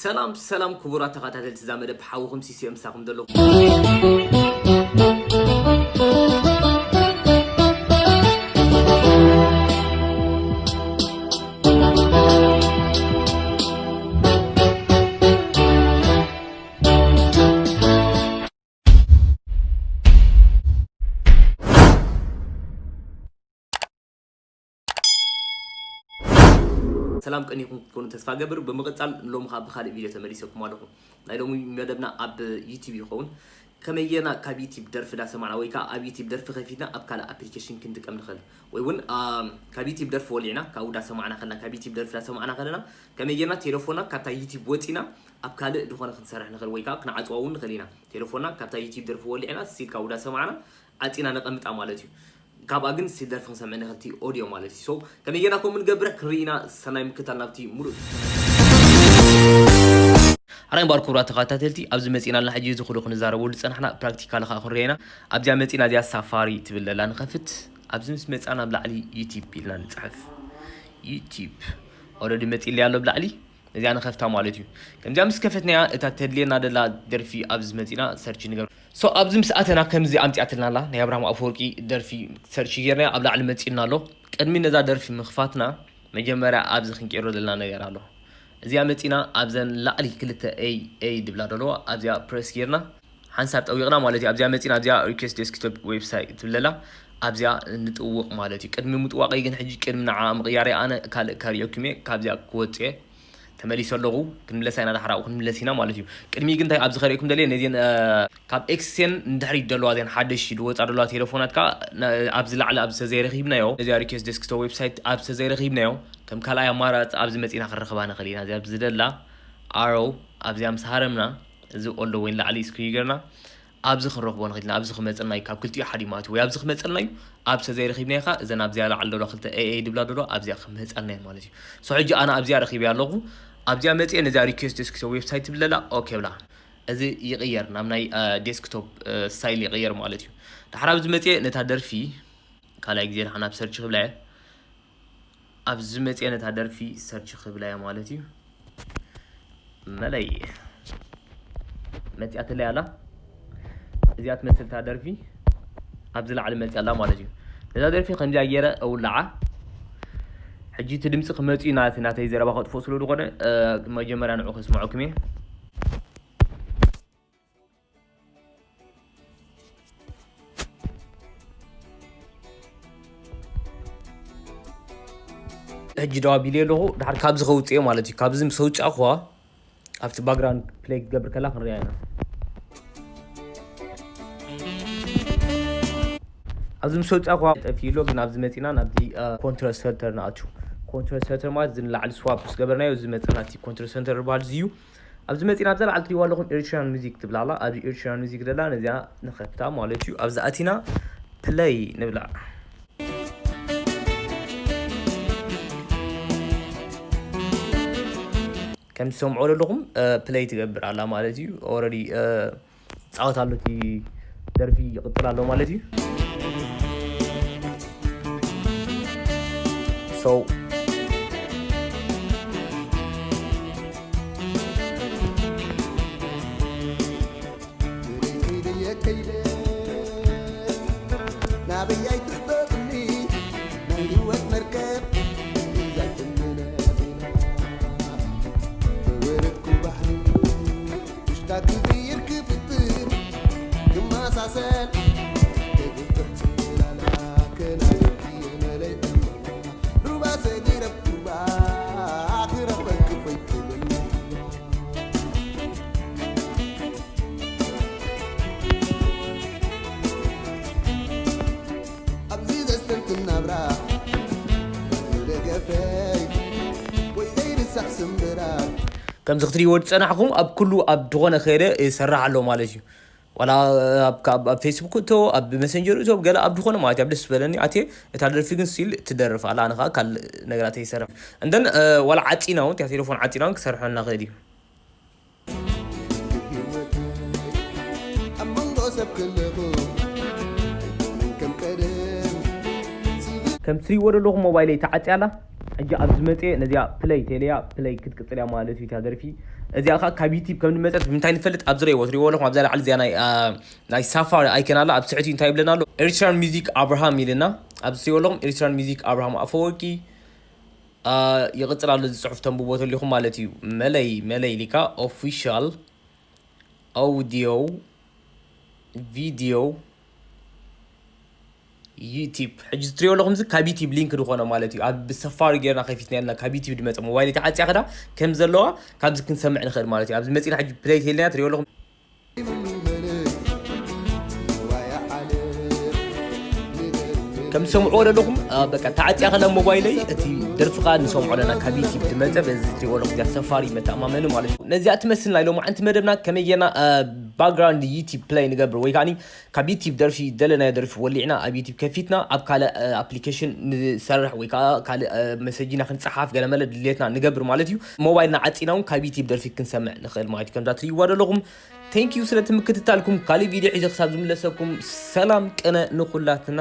ሰላም ሰላም ክቡራት ተኸታተልቲ እዛ መደብ፣ ሓውኹም ሲሲዮ ምሳኹም ዘለኹ። ሰላም ቀኒኹም ክትኮኑ ተስፋ ገብር። ብምቕጻል ሎም ኸኣ ብኻልእ ቪድዮ ተመሊሰኩም ኣለኹ። ናይ ሎሚ መደብና ኣብ ዩቲብ ይኸውን። ከመይ ጌርና ካብ ዩቲብ ደርፊ ዳሰማዕና ወይ ከኣ ኣብ ዩቲብ ደርፊ ከፊትና ኣብ ካልእ ኣፕሊኬሽን ክንጥቀም ንኽእል፣ ወይ እውን፣ ኣም፣ ካብ ዩቲብ ደርፊ ወሊዕና ካብኡ ዳሰማዕና ከለና፣ ካብ ዩቲብ ደርፊ ዳሰማዕና ከለና ከመይ ጌርና ቴሌፎንና ካብታ ዩቲብ ወጺና ኣብ ካልእ ዝኾነ ክንሰርሕ ንኽእል ወይ ከኣ ክንዓጽዋ እውን ንኽእል ኢና። ቴሌፎንና ካብታ ዩቲብ ደርፊ ወሊዕና ስቲል ካብኡ ዳሰማዕና ዓጺና ነቐምጣ ማለት እዩ። ካብኣ ግን ስቲል ደርፊ ክንሰምዕ ንኽእል፣ እቲ ኦድዮ ማለት እዩ። ሶ ከመይ ጌርና ከምኡ ንገብር ክንርኢ ኢና። ሰናይ ምክታል ናብቲ ሙሉእ። ሕራይ እምበኣር ክቡራት ተኸታተልቲ፣ ኣብዚ መጺእና ኣለና። ሕጂ እዚ ኩሉ ክንዛረበሉ ዝጸናሕና ፕራክቲካል ኸኣ ክንሪኦ ኢና። ኣብዚኣ መጺእና፣ እዚኣ ሳፋሪ ትብል ዘላ ንኸፍት። ኣብዚ ምስ መጻና ኣብ ላዕሊ ዩቲብ ኢልና ንጽሕፍ። ዩቲብ ኦረዲ መጺእለይ ኣሎ ኣብ ላዕሊ። እዚኣ ንኸፍታ ማለት እዩ። ከምዚኣ ምስ ከፈትናያ፣ እታ ተድልየና ደላ ደርፊ ኣብዚ መጺእና ሰርች ንገብር። ሶ ኣብዚ ምስ ኣተና ከምዚ ኣምጺኣትልና ኣላ። ናይ ኣብርሃም ኣፈወርቂ ደርፊ ሰርች ጌርናያ ኣብ ላዕሊ መጺእልና ኣሎ። ቅድሚ ነዛ ደርፊ ምኽፋትና መጀመርያ ኣብዚ ክንቀይሮ ዘለና ነገር ኣሎ። እዚኣ መጺእና ኣብዘን ላዕሊ ክልተ ኤይ ኤይ ድብላ ደለዋ ኣብዚኣ ፕረስ ጌርና ሓንሳብ ጠዊቕና ማለት እዩ። ኣብዚኣ መጺእና ኣብዚኣ ሪኩዌስት ዴስክቶፕ ዌብሳይት ትብል ዘላ ኣብዚኣ ንጥውቕ ማለት እዩ። ቅድሚ ምጥዋቐይ ግን ሕጂ ቅድሚ ንዓ ምቕያረይ ኣነ ካልእ ከርእየኩም እየ። ካብዚኣ ክወጽእ እየ። ተመሊሰ ኣለኹ። ክንምለሳ ኢና፣ ዳሕራኡ ክንምለስ ኢና ማለት እዩ። ቅድሚ ግን እንታይ ኣብዚ ከርእየኩም ደልየ፣ ነዚን፣ እ፣ ካብ ኤክስቴን ንድሕሪት ደለዋ፣ እዚን ሓደሽቲ ዝወጻ ደለዋ ቴሌፎናት ከኣ፣ ነ-፣ ኣብዚ ላዕሊ ኣብዚ ተዘይረኺብናዮ፣ ነዚኣ ሪኩዌስት ዴስክቶፕ ዌብሳይት ኣብዚ ተዘይረኺብናዮ፣ ከም ካልኣይ ኣማራጺ ኣብዚ መጺእና ክንረኽባ ንኽእል ኢና። እዚ ኣብዚ ደላ ኣሮ ኣብዚኣ ምስ ሃረምና፣ እዚ ኦል ደ ወይ ንላዕሊ ስክሪን ጌርና ኣብዚ ክንረኽቦ ንኽእል ኢና። ኣብዚ ክመጸልና እዩ፣ ካብ ክልቲኡ ሓዲኡ ማለት እዩ። ወይ ኣብዚ ክመጸልና እዩ፣ ኣብዚ ተዘይረኺብናዮ ከኣ እዘን ኣብዚኣ ላዕሊ ደለዋ ክልተ ኤ ኤ ድብላ ደለዋ ኣብዚኣ ክመጸልና እዩ ማለት እዩ። ሶ ሕጂ ኣነ ኣብዚኣ ረኺበያ ኣለኹ። ኣብዚኣ መጺአ ነዚኣ ሪኩዌስት ዴስክቶፕ ዌብሳይት ትብል ዘላ ኦኬ ብላ። እዚ ይቕየር፣ ናብ ናይ፣ እ፣ ዴስክቶፕ፣ እ፣ ስታይል ይቕየር ማለት እዩ። ድሓር ኣብዚ መጺአ ነታ ደርፊ ካልኣይ ግዜ ንሓ ናብ ሰርች ክብላ እየ። ኣብዚ መጽየ ነታ ደርፊ ሰርች ክብላ እየ ማለት እዩ። መለይ መጽያትለይ ኣላ። እዚኣ ትመስል እታ ደርፊ ኣብዚ ላዕሊ መጽያ ኣላ ማለት እዩ። ነዛ ደርፊ ከምዚኣ ገይረ እውልዓ። ሕጂ እቲ ድምጺ ክመጽእ እዩ፣ ናቲ ናተይ ዘረባ ከጥፍኦ ስለ ዝኾነ፣ እ፣ መጀመርያ ንዑ ከስምዐኩም እየ። ሕጂ ደው ኣቢለ ኣለኹ። ድሓር ካብዚ ከውፅኦ ማለት እዩ። ካብዚ ምስ ኣውፃእኹዋ ኣብቲ ባክግራውንድ ፕሌይ ክትገብር ከላ ክንሪኣ ኢና። ኣብዚ ምስ ኣውፃእኹዋ ጠፊኡ ኣሎ፣ ግን ኣብዚ መፂና ናብዚ፣ እ፣ ኮንትሮል ሰንተር ንኣቱ። ኮንትሮል ሰንተር ማለት እዚ ንላዕሊ ስዋፕ ምስ ገበርናዮ እዚ መፅና እቲ ኮንትሮል ሰንተር ዝበሃል እዚ እዩ። ኣብዚ መፂና ኣብዛ ላዕሊ ትሪእዋ ኣለኹም ኤሪትሪያን ሚዚክ ትብል ኣላ። ኣብዚ ኤሪትሪያን ሚዚክ ደላ ነዚኣ ንኸፍታ ማለት እዩ። ኣብዚ ኣቲና ፕለይ ንብላ። ከም ትሰምዖ ዘለኹም፣ እ፣ ፕለይ ትገብር ኣላ ማለት እዩ። ኦልሬዲ፣ እ፣ ጻወት ኣሎ፣ እቲ ደርፊ ይቕጽል ኣሎ ማለት እዩ። So፣ ናበይ ኣይትኽበብኒ ናይ ህይወት መርከብ እዛ ትምነትና ተወረድኩ ባሕሪ ውሽጣ ክቕይር ክፍትን ክመሳሰል ክብጥሕ ጽላላ ከናይኪ መለይ ሩባ ሰጊረብ ሩባ ክረኽበኪ ኮይትብል ኣብዚ ዘስተንትን ናብራ ደገፈይ ወይ ዘይርሳዕ ስምብራ። ከምዚ ክትሪእዎ ዝጸናሕኩም ኣብ ኩሉ ኣብ ድኾነ ከይደ ይሰርሕ ኣሎ ማለት እዩ። ዋላ ኣብ፣ ካብ፣ ኣብ ፌስቡክ እቶ፣ ኣብ መሰንጀር እቶ፣ ገለ ኣብ ድኾነ ማለት እዩ። ኣብ ደስ ዝበለኒ ኣትየ እታ ደርፊ ግን ስቲል ትደርፍ ኣላ። ኣነ ኸኣ ካልእ ነገራት ይሰርሕ። እንደን፣ እ፣ ዋላ ዓጺና እውን፣ እታ ቴሌፎን ዓጺና እውን ክሰርሐና ክእል እዩ። ኣብ መንጎ ሰብ ክለኹ ኣይኮንን ከም ቀደም። ከም ትሪእዎ ዘለኹም ሞባይለይ ተዓጽያ ኣላ። ሕጂ ኣብዚ መፅእ ነዚኣ ፕለይ ቴልያ ፕለይ ክትቅፅል እያ ማለት እዩ እታ ደርፊ። እዚኣ ከዓ ካብ ዩቲብ ከም ንመፀት ብምንታይ ንፈልጥ? ኣብ ዝረእዎ ትሪእዎ ኣለኹም ኣብዛ ላዕሊ እዚኣ ናይ ሳፋሪ ኣይከን ኣላ ኣብ ስዕት እንታይ ይብለና ኣሎ? ኤርትራን ሚዚክ ኣብርሃም ኢልና ኣብዚ ትሪእዎ ኣለኹም ኤርትራን ሚዚክ ኣብርሃም ኣፈወርቂ። ይቕፅል ኣሎ እዚ ፅሑፍ ተንብቦ ተሊኹም ማለት እዩ። መለይ መለይ ሊካ ኦፊሻል ኣውዲዮ ቪዲዮ ዩቲብ ሕጂ ትሪኦ ኣለኹም እዚ ካብ ዩቲብ ሊንክ ዝኾነ ማለት እዩ። ኣብ ሰፋሪ ጌርና ከፊትና ያልና ካብ ዩቲብ ድመፀ ሞባይል ተዓፅያ ከዳ ከም ዘለዋ ካብዚ ክንሰምዕ ንኽእል ማለት እዩ። ኣብዚ መፂና ሕጂ ፕሌይ ቴልና ትሪኦ ኣለኹም ከም ሰምዕዎ ዘለኹም በቃ ተዓፅያ ከላ ሞባይለይ እቲ ደርፍኻ ንሰምዖ ኣለና ካብ ዩቲብ ድመፀ በዚ ትሪኦ ኣለኹም እዚኣ ሰፋሪ መተኣማመኒ ማለት እዩ። ነዚኣ ትመስል ናይ ሎማዓንቲ መደብና ከመይ ጌርና ባክግራውንድ ዩቲብ ፕሌይ ንገብር ወይ ከዓ ካብ ዩቲብ ደርፊ ደለናዮ ደርፊ ወሊዕና ኣብ ዩቲብ ከፊትና ኣብ ካልእ ኣፕሊኬሽን ንሰርሕ ወይ ከዓ ካልእ መሰጅና ክንፀሓፍ ገለመለ ድሌትና ንገብር ማለት እዩ። ሞባይልና ዓፂና እውን ካብ ዩቲብ ደርፊ ክንሰምዕ ንኽእል ማለት እዩ። ከምዛ ትሪእዋ ዘለኹም ቴንክ ዩ ስለቲ ምክትታልኩም። ካልእ ቪድዮ ሒዘ ክሳብ ዝምለሰኩም ሰላም ቅነ ንኹላትና።